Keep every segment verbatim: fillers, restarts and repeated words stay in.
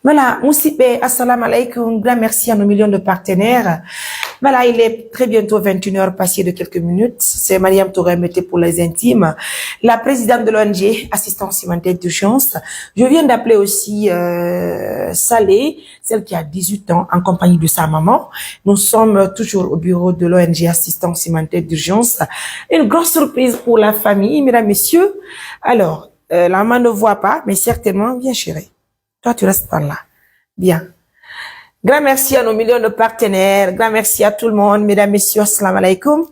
Voilà, musibe, assalamu alaikum. Grand merci à nos millions de partenaires. Voilà, il est très bientôt vingt et une heures passées de quelques minutes. C'est Mariam Touré Mété pour les intimes, la présidente de l'O N G Assistance Humanitaire d'Urgence. Je viens d'appeler aussi euh, Salé, celle qui a dix-huit ans, en compagnie de sa maman. Nous sommes toujours au bureau de l'O N G Assistance Humanitaire d'Urgence. Une grosse surprise pour la famille, mesdames, messieurs. Alors, euh, la maman ne voit pas, mais certainement, viens chérie. Toi, tu restes par là. Bien. Grand merci à nos millions de partenaires. Grand merci à tout le monde. Mesdames, messieurs, assalamu alaikum.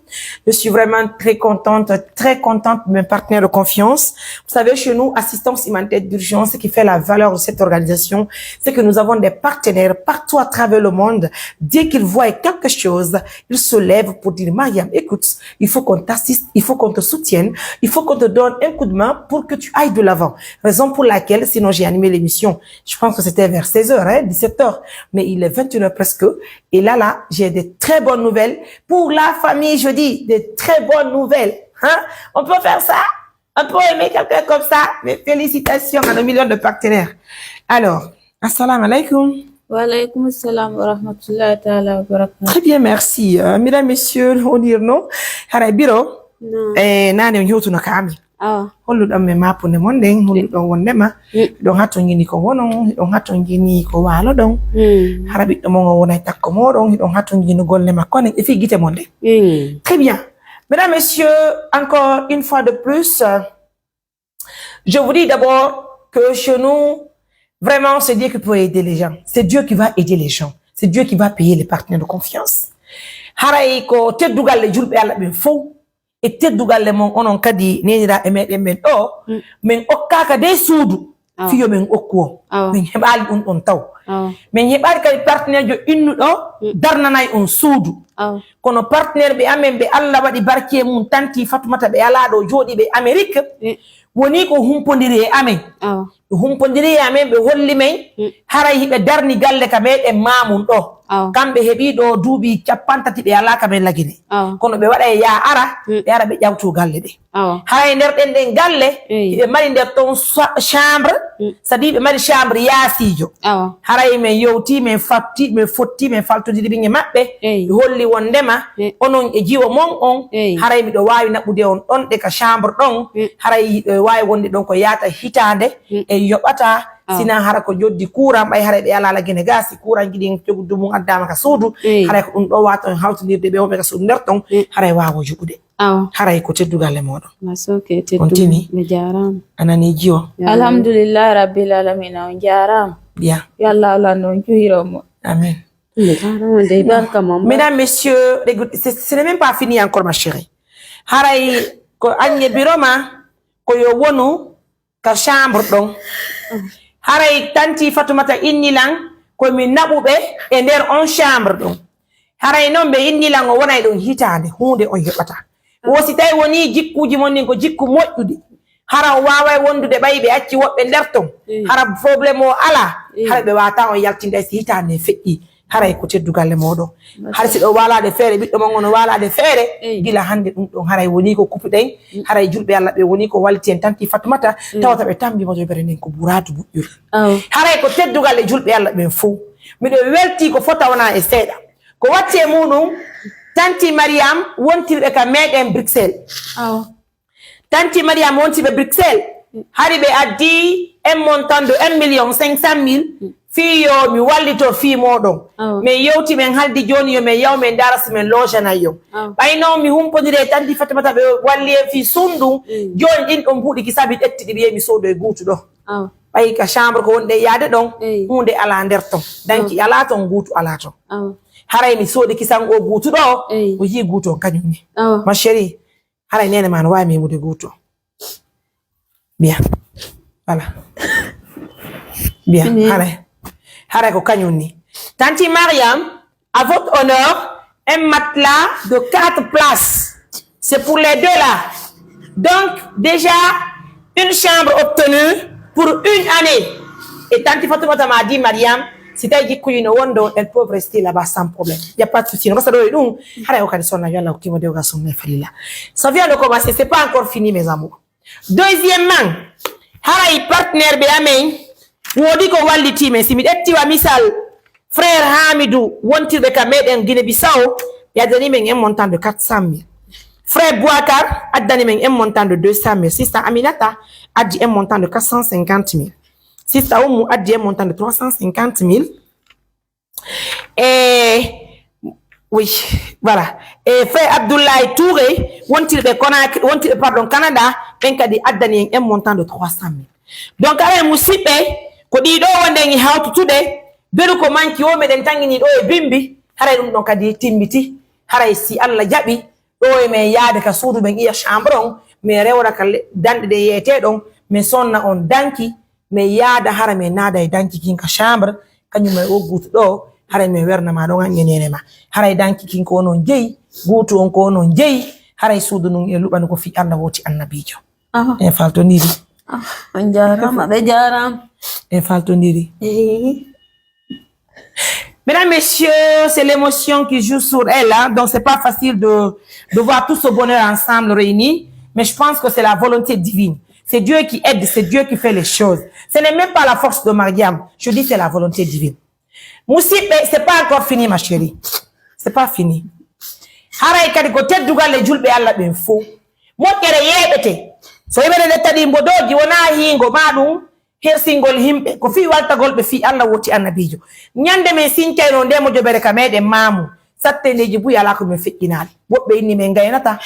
Je suis vraiment très contente, très contente de mes partenaires de confiance. Vous savez, chez nous, Assistance Humanitaire d'Urgence, ce qui fait la valeur de cette organisation, c'est que nous avons des partenaires partout à travers le monde. Dès qu'ils voient quelque chose, ils se lèvent pour dire, Mariam, écoute, il faut qu'on t'assiste, il faut qu'on te soutienne, il faut qu'on te donne un coup de main pour que tu ailles de l'avant. Raison pour laquelle, sinon j'ai animé l'émission, je pense que c'était vers seize heures, hein, dix-sept heures, mais il est vingt et une heures presque. Et là, là, j'ai des très bonnes nouvelles pour la famille, je dis, des très bonnes nouvelles. Hein? On peut faire ça? On peut aimer quelqu'un comme ça? Mais félicitations à nos millions de partenaires. Alors, assalamu alaikum. Wa alaikum salam wa rahmatullahi ta'ala wa barakatuh. Très bien, merci. Euh, mesdames, messieurs, on dit non. Hara biro. Non. Eh, nane on yewtuno ka amin. Awa. Holluɗon men maapunde mon nden, holluɗon wondema hiɗon hatonjini ko wonon, hiɗon hatonjini ko waaloɗon. Hara ɓiɗɗo mon o wonay takko moɗon, hiɗon hatonjini golle makko nden e fii gite mon nden. Très bien. Mesdames, messieurs, encore une fois de plus, euh, je vous dis d'abord que chez nous, vraiment, c'est Dieu qui peut aider les gens. C'est Dieu qui va aider les gens. C'est Dieu qui va payer les partenaires de confiance. Haray ko teddugal e julɓe Allah ɓen fow. E teddugalle mon, onon kadi neeniraaɓe meɗen ɓen ɗoo, min okkaaka dey suudu fii yo min okku on. Min heɓaali ɗun ɗon taw. Min heɓaali kadi partenaire jo innuɗo darnanay on suudu. Kono partenaire ɓe amen ɓe Allah waɗi barki e mun, tanti Fatumata ɓe alaa ɗoo, jooɗii ɓe Amerik, wonii ko humpondiri e amen. Ɓe humpondiri e amen, ɓe holli men, haray hiɓe darni galle ka meɗen Maamun ɗoo. Kamɓe heɓii ɗoo duuɓi cappanɗe tati ɓe alaa ka men Lagine. Kono ɓe waɗay yaa ara, ɓe ara ɓe ƴawtoo galle ɗen. Haray nder ɗen ɗen galle, hiɓe mari nder ton sa-, chambre, c'est-à-dire ɓe mari chambre yaasiijo. Haray men yewtii, men fatti, men fotti, men faltondiri min e maɓɓe. Ɓe holli wondema onon e jiwo mon on, haray miɗo waawi naɓude on ɗon ɗe ka chambre ɗon, haray hiɗo waawi wonde ɗon ko yaata hitaande, en yoɓataa. Sinaa hara ko joddi kuuran, ɓay haray ɓe alaa Lagine gaa, si kuuran giɗi jogudu mum addaama ka suudu, haray ko ɗun ɗoo waata on hawtindirde ɓe wonɓe ka suudu nder ton, haray waawo yoɓude. Haray ko teddugal e mooɗon. On tini. A nanii jiwo. Alhamdulillahi Rabbil Alamina, on jaaraama. Bien. Yo Allah Alla non juhiro mo. Amin. Mesdames, messieurs, écoute, c'est, ce n'est même pas fini encore, ma chérie. Haray ko aññe biro ma, ko yo wonu ka chambre ɗon. Haray tanti Fatumata inni lan ko mi naɓuɓe e nder on chambre ɗon. Haray non ɓe inni lan o wonay ɗon hitaande, huunde on heɓata. Wo si tawi wonii jikkuuji mon ɗin ko jikku moƴƴuɗi, hara o waaway wondude ɓay ɓe acci woɓɓe nder ton. Hara problème o alaa, hara ɓe waawataa on yaltinde hay si hitaande feƴƴii. Haray ko teddugal e mooɗon. Haray si ɗo waalaade feere, ɓiɗɗo mon on no waalaade feere, gila hannde ɗun ɗon haray wonii ko kupiɗen, haray julɓe Allah ɓe wonii ko walliti en tanti Fatumata, tawata ɓe tambi mo jobere nden ko buraadu moƴƴuru. Haray ko teddugal e julɓe Allah ɓen fow. Miɗo weltii ko fota wonaa e seeɗa. Ko watti e muuɗun, tanti Mariam wontirɓe ka meɗen Bruxelles. Tanti Mariam wonti ɓe Bruxelles, hari ɓe addi un montant de un million cinq cent mille, fii yo mi wallito fii mooɗon. Min yewti, min haldi jooni yo min yaw min ndaara si min loojanay on. Ɓay non mi humpondiri e tanti Fatimata ɓe walli en fii suudu ndun, jooni ɗin ɗon buuɗi ki sabi ƴetti ɗi ɓiye mi soodoy guutu ɗoo. Ɓay ka chambre ko wonɗen yaade ɗon, huunde alaa nder ton. Danki alaa ton, guutu alaa ton. Haray mi soodi kisan oo guutu ɗoo, o yii guutu on kañun ni. Ma chérie, haray neene maa no waawi meemude guutu on. Bien. Voilà. Bien. Haray. Haray ko kañun ni. Tanti Mariam, à votre honneur, un matelas de quatre places. C'est pour les deux là. Donc, déjà, une chambre obtenue pour une année. Et Tanti Fatoumata m'a dit, Mariam, si tawi jikkuji no wonde on, elles peuvent rester là-bas sans problème. Y a pas de souci. No gasa ɗoo e ɗun, haray o kadi sonna, yo Allah hokkimo dewgal sunna e falila. Ça vient de commencer, c'est pas encore fini, mes amours. Deuxièmement, haray partenaire ɓe amen, Woodi ko wallitii men. Si mi ƴetti wa misal, frère Hamidou, wontirɓe ka meɗen Guinée Bissau, ɓe addani men un montant de quatre cent mille. Frère Boubacar addani men un montant de deux cent mille. Sister Aminata addi un montant de quatre cent cinquante mille. Sister Oumou addi un montant de trois cent cinquante mille. Et oui, voilà. Et frère Abdoulaye Touré, wontirɓe Conakry, wontirɓe, pardon, Canada, ɓen kadi addani en un montant de trois cent mille. Donc, aray musiɓɓe, ko ɗii ɗoo wonde en hawtutude, beru ko manki o meɗen tangini ɗoo e bimbi, haray ɗum ɗon kadi timmiti. Haray si Allah jaɓi, ɗoo e men yaade ka suudu men iya chambre on, men rewra ka le-, danɗe ɗe yeetee ɗon, men sonna on danki, men yaada hara men naada e danki kin ka chambre, kañum e o guutu ɗoo, haray men werna ma ɗon an e neene ma. Haray danki kin ko onon jeyi, guutu on ko onon jeyi, haray suudu ndun e luɓanu ko fii Allah wooti annabiijo. Aha. En faltondiri. Ah, on jaaraama, ɓe jaaraama. En faltondiri. Eh. Mesdames, messieurs, c'est l'émotion qui joue sur elle, hein. Donc, c'est pas facile de, de voir tout ce bonheur ensemble réuni, mais je pense que c'est la volonté divine. C'est Dieu qui aide, c'est Dieu qui fait les choses. Ce n'est même pas la force de Mariam. Je dis, c'est la volonté divine. Musiɓɓe, c'est pas encore fini, ma chérie. C'est pas fini. Haray kadi ko teddugal e julɓe Allah ɓen fow. Moƴƴere yeeɓete. So yimɓe ɓe ƴetta ɗi mbodooji, wonaa hiingo maa ɗum, hersingol yimɓe, ko fii waltagol ɓe fii Allah woti annabiijo. Ñande men sincayno nde mo jobere ka meɗen maamu, sattendeeji buy alaa ko men feƴƴinaali. Woɓɓe inni men ngaynataa,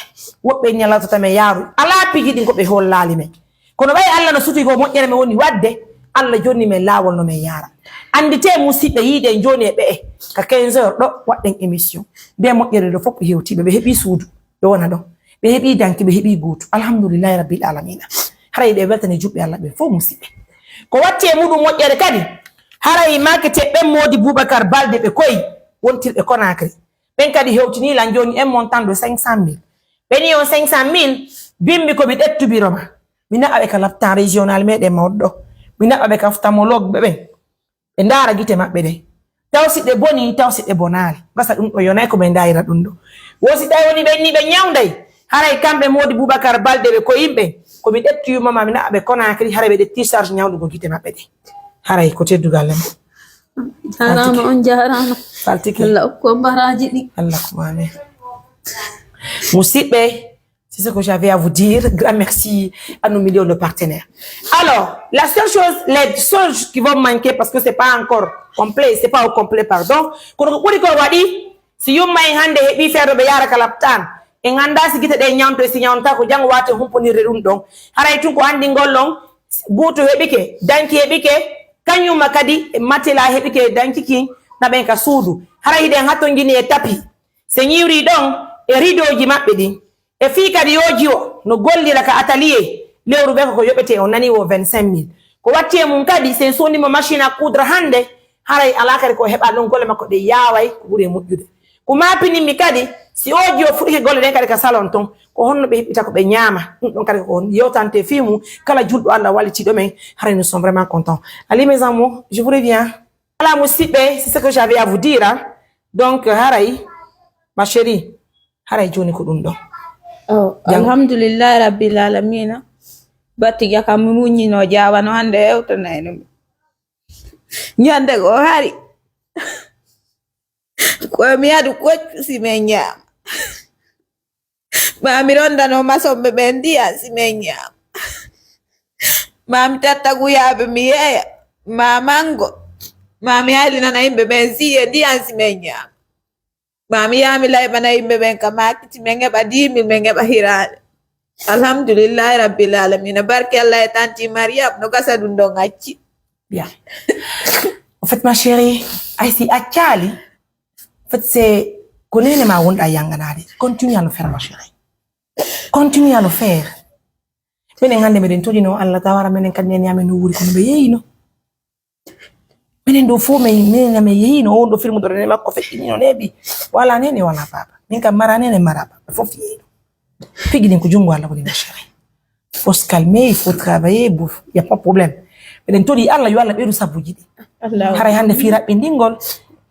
woɓɓe inni Allah tata men yaaru. Alaa piiji ɗin ko ɓe hollaali men. Kono ɓay Allah no suti ko moƴƴere men woni waɗde, Allah jonni men laawol no men yaara. Annditee musiɓɓe yiide en jooni e ɓe'e, ka quinze heures ɗo waɗɗen émission. Nde moƴƴere ɗo fof ɓe hewtii ɓe, ɓe heɓii suudu. Ɓe wona ɗon. Ɓe heɓii danki, ɓe heɓii gootu. Alhamdulillahi Rabbil Alamina. Haray ɗe weltani juɓɓe Allah ɓe fof musiɓɓe. Ko watti e muɗum moƴƴere kadi, haray marketeeɓe ɓen Moodi Boubacar Balde ɓe koy wontirɓe Conakry. Ɓen kadi hewtinii lan jooni un montant de cinq cent mille. Ɓe ni on cinq cent mille, bimbi ko mi ƴettu biro ma. Mi naɓa ɓe ka laptan régional meɗen mawɗo ɗo. Mi naɓa ɓe ka ophtalmologue ɓe ɓen. Ɓe ndaara gite maɓɓe ɗen. Taw si ɗe bonii, taw si ɗe bonaali. Gasa ɗum ɗo yonay ko ɓe ndaayira ɗum ɗo. Wo si tawi woni ɓen ni ɓe ñawnday. Haray kamɓe Moodi Boubacar Balde ɓe ko yimɓe. Ko mi ƴettu yumma ma mi naɓa ɓe Conakry, haray ɓe ƴetti charge ñawlugo gite maɓɓe ɗen. Haray ko teddugal en. Jaaraama, on jaaraama. Faltike. Allah okku on baraaji ɗi. Allah ko amen. Musiɓɓe, c'est ce que j'avais à vous dire. Grand merci à nos millions de partenaires. Alors, la seule chose, les choses qui vont manquer, parce que c'est pas encore complet, c'est pas au complet, pardon. Kono ko ɓuri ko waɗi, si yumma en hannde heɓi feere ɓe yaara ka laptan, en anndaa si gite ɗe ñawnto e si ñawnta ko janngo waate humponirde ɗum ɗon. Haray tun ko anndingol ɗon, guutu heɓike, danki heɓike, kañumma kadi matela heɓike, danki kin, naɓen ka suudu. Haray hiɗen hattonjini e tapi. Se ñiwri ɗon e ridooji maɓɓe ɗin. E fii kadi yoo jiwo no gollira ka atelier, lewru ɓe ko ko yoɓete on nani wo vingt-cinq mille. Ko watti e mum kadi, si en sodii mo machine à coudre hannde, haray alaa kadi ko heɓa ɗon golle makko ɗe yaaway ko ɓuri e moƴƴude. Ko maapininmi kadi, si oo jiwo fuɗɗike golle ɗen kadi ka salon ton, ko honno ɓe heɓɓita ko ɓe ñaama? Ɗum ɗon kadi ko yewtante fii mum, kala julɗo Allah wallitiiɗo men, haray nous sommes vraiment contents. Allez, mes amours, je vous reviens. Voilà, musiɓɓe, c'est ce que j'avais à vous dire, hein. Donc, haray, ma chérie, haray jooni ko ɗum ɗo. Oh, jam. Alhamdulillahi Rabbil Alamina. Battiga kam mi muññino jaawano hannde hewtanayno mi. Ñande goo hari. Ko mi yaɗu koccu si men ñaama. Maa mi rondano masomɓe ɓen ndiyan si men ñaama. Maa mi tatta guyaaɓe mi yeeya. Maa mango. Maa mi aylinana yimɓe ɓen siye ndiyan si men ñaama. Maa mi yaha mi layɓana yimɓe ɓen ka maakiti men heɓa dix mille men heɓa hiraande. Alhamdulillahi Rabbil Alamina. Barke Allah e tanti Mariam no gasa ɗum ɗon acci. Bien. En fait, ma chérie, ay si accaali, en fait, c'est ko neene ma wonɗa yanganaade. Continue à le faire, ma chérie. Continue à le faire. Minen hannde meɗen toɗino Allah tawara menen kadi nene amen no wuuri kono ɓe yeyino. Minen ɗo fof men, minen amen yeyino on ɗo film ɗo nene makko feƴƴinino neeɓi. Wala nene, wala baaba. Min kam mara nene, mara baaba. Fof yeyino. Piiji ɗin ko junngo Allah woni ma chérie. Faut se calmer, il faut travailler, bof, y a pas de problème. Meɗen toɗi Allah, yo Allah ɓeydu sabuuji ɗi. Allahu. Haray hannde fii raɓɓindingol,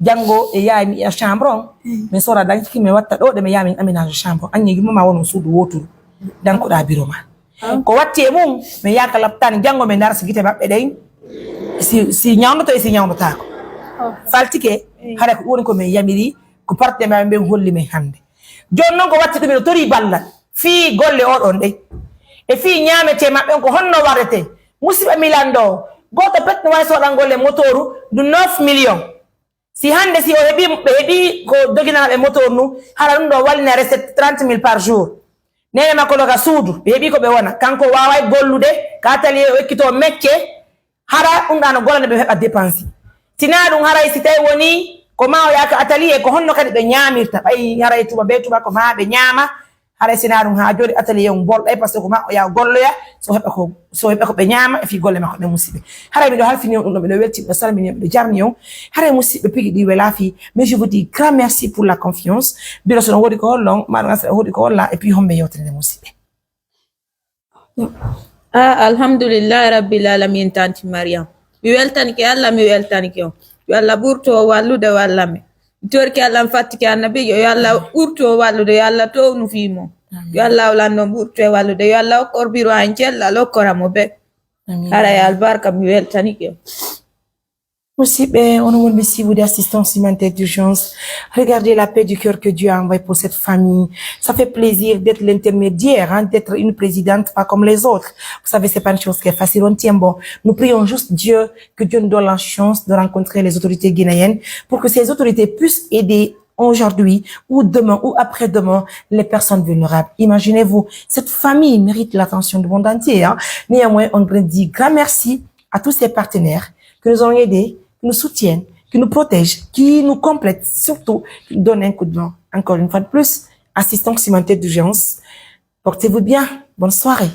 janngo e yaay mi e chambre on, min sora danki, min watta ɗo ɗe min yaha min aménage chambre. An e yumma ma wonon suudu wooturu, dankoɗa biro ma. Ah. Ko watti e mum, min yaha ka laptan, janngo min ndaara si gite maɓɓe ɗen, Si, si ñawndoto e si ñawndotaako. Faltike, hara ko ɗum woni ko min yamiri, ko partenaire ɓen holli min hannde. Jooni non ko watti ɗum, miɗo torii ballal. Fii golle oo ɗon ɗey. E fii ñaametee maɓɓe on ko honno waɗetee. Musiɗɓe mi lanndoo. Gooto pet no waawi soodangol e motooru ndu neuf millions. Si hannde si o heɓii, ɓe heɓii ko doginanaa ɓe motor nu, hara ɗum ɗoo wallina recette trente mille par jour. Neene makko ɗoo ka suudu, ɓe heɓii ko ɓe wona. Kanko waaway gollude, ka atelier o ekkitoo mecce, hara ɗum ɗaa no gollande ɓe heɓa dépense. Si naa ɗum haray si tawi wonii ko maa o yaha ka atelier, ko honno kadi ɓe ñaamirta? Ɓay haray tuba bee tuba ko maa ɓe ñaama, haray si naa ɗum haa jooni atelier on bolɗay, parce que ko maa o yaha golloya, so heɓa ko, so heɓa ko ɓe ñaama e fii golle makko ɗen musiɓɓe. Haray miɗo halfini on ɗum ɗoo, miɗo welti, miɗo salmini on, miɗo jarni on. Haray musiɓɓe pigi ɗi welaa fii, mais je vous dis grand merci pour la confiance. Mbiɗo so no woodi ko hollon, maa ɗum asa woodi ko holla, et puis homɓe yewtere nde musiɓɓe. Ah, alhamdulillahi rabbil alamin, tanti Mariam. Mi weltanike Allah, mi weltanike on. Yo Allah ɓurto o wallude walla mi. Mi torike Allah, mi fattike annabiijo, yo Allah ɓurto o wallude, yo Allah townu fii mo. Yo Allah o lanno ɓurto e wallude, yo Allah okkor biro an cellal, okkora mo be. Hara e albarka, mi weltanike on. Musiɓɓe, on wonɓe suivre de assistance humanitaire d'urgence. Regardez la paix du cœur que Dieu a envoyé pour cette famille. Ça fait plaisir d'être l'intermédiaire, hein, d'être une présidente pas comme les autres. Vous savez, c'est pas une chose qui est facile. On tient bon. Nous prions juste Dieu, que Dieu nous donne la chance de rencontrer les autorités guinéennes pour que ces autorités puissent aider aujourd'hui ou demain ou après-demain les personnes vulnérables. Imaginez-vous, cette famille mérite l'attention du monde entier, hein. Néanmoins, on dit grand merci à tous ces partenaires qui nous ont aidés, qui nous soutiennent, qui nous protègent, qui nous complètent, surtout qui nous donnent un coup de main. Encore une fois de plus, assistance humanitaire d'urgence. Portez-vous bien. Bonne soirée.